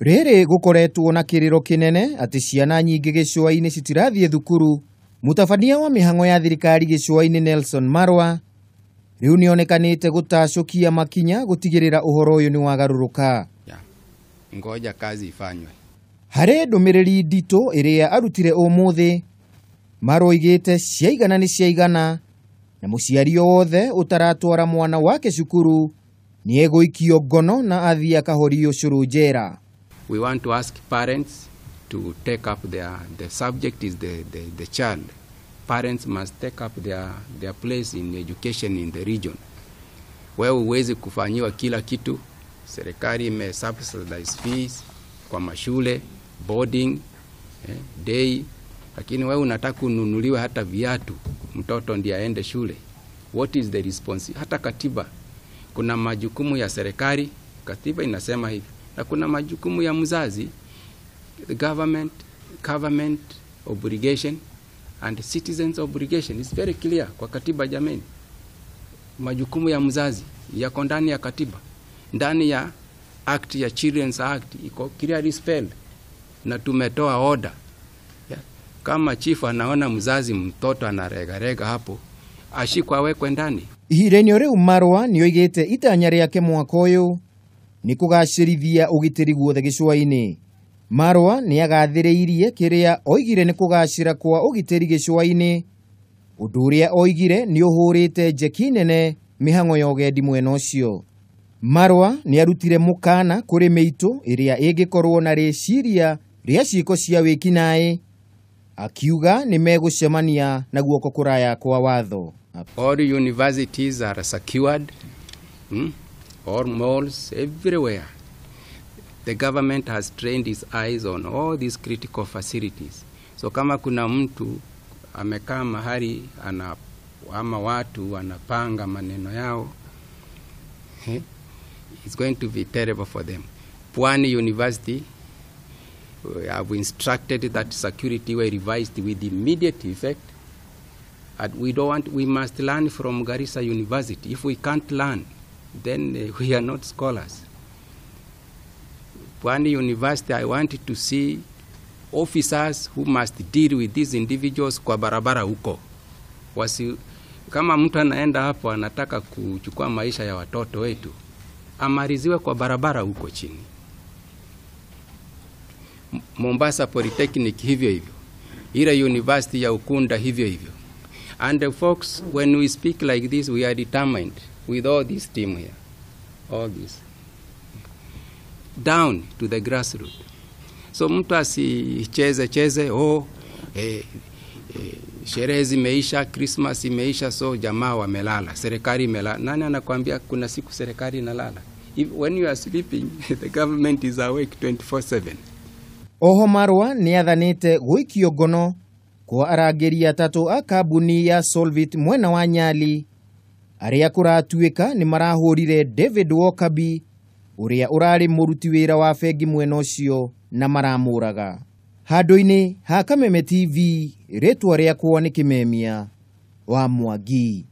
Rĩrĩ gũkoretwo na kĩrĩro kĩnene atĩ ciana nyingĩ gĩcũa-inĩ citirathiĩ thukuru. Mũtabania wa mĩhang'o ya thirikari gĩcũa-inĩ Nelson Marwa rĩu nĩonekanĩte gũtacũkia makinya gũtigĩrĩra ũhoro ũyũ nĩ wagarũrũka. Ngoja kazi ifanywe. Harĩ ndũmĩrĩri nditũ ĩrĩa arutire ũmũthĩ, Marwa oigĩte ciaigana nĩ ciaigana na mũciari o wothe ũtaratwara mwana wake cukuru nĩegũikio ngono na athiĩ akahorio cũrũ njera. We want to ask parents to take up the subject is the child. Parents must take up their place in education in the region. Wewe huwezi kufanyiwa kila kitu. Serikali ime subsidize fees kwa mashule, boarding, day, lakini wewe unataka kununuliwa hata viatu mtoto ndiye aende shule. What is the response? Hata katiba kuna majukumu ya serikali, katiba inasema hivi, na kuna majukumu ya mzazi, the government obligation and citizens obligation. It's very clear kwa katiba jameni. Majukumu ya mzazi yako ndani ya katiba, ndani ya Act ya Children's Act iko clearly spelled, na tumetoa order. Yeah. Kama chief anaona mzazi mtoto anaregarega hapo, ashikwe awekwe ndani. Ihinda-inĩ rĩu Marwa nĩoigĩte itanya rĩake mwaka ũyũ nĩ kũgacĩrithia ũgitĩri guothe gĩcũa-inĩ. Marwa nĩagathĩrĩirie kĩrĩa oigire nĩ kũgacĩra kwa ũgitĩri gĩcũa-inĩ, ũndũ ũrĩa oigire nĩ ũhũrĩte njeki nene mĩhang'o ya ũgendi mwena ũcio. Marwa nĩarutire mũkana kũrĩ mĩitũ ĩrĩa ĩngĩkorwo na rĩciria rĩa ciĩko cia wĩkinaĩ, akiuga nĩmegũcemania na guoko kũraya kwa watho. All universities are secured, all malls everywhere. The government has trained its eyes on all these critical facilities. So kama kuna mtu amekaa mahali ama watu wanapanga maneno yao, it's going to be terrible for them. Pwani University, we have instructed that security were revised with immediate effect. And we don't want, we must learn from Garissa University. If we can't learn, then we are not scholars. Pwani University, I wanted to see officers who must deal with these individuals kwa barabara huko. Wasi, kama mtu anaenda hapo anataka kuchukua maisha ya watoto wetu, amaliziwe kwa barabara huko chini. Mombasa Polytechnic hivyo hivyo. Ile University ya Ukunda hivyo hivyo. And the folks, when we speak like this, we are determined with all this team here, all this, down to the grassroots. So mtu asicheze cheze, oh, sherehe zimeisha, Christmas imeisha, so jamaa wamelala, serikali imelala. Nani anakuambia kuna siku serikali inalala? If, when you are sleeping, the government is awake 24/7. Oho Marwa nĩathanĩte gũikio ngono kwa arangĩri atatũ a kambuni ya Solvit mwena wa Nyali arĩa kũratuĩka nĩ marahũrire David Wokabi ũrĩa ũrarĩ mũruti wĩra wa bengi mwena ũcio na maramũraga. Handũ-inĩ ha Kameme TV, rĩtwa rĩakwa nĩ Kĩmemia wa Mwangi.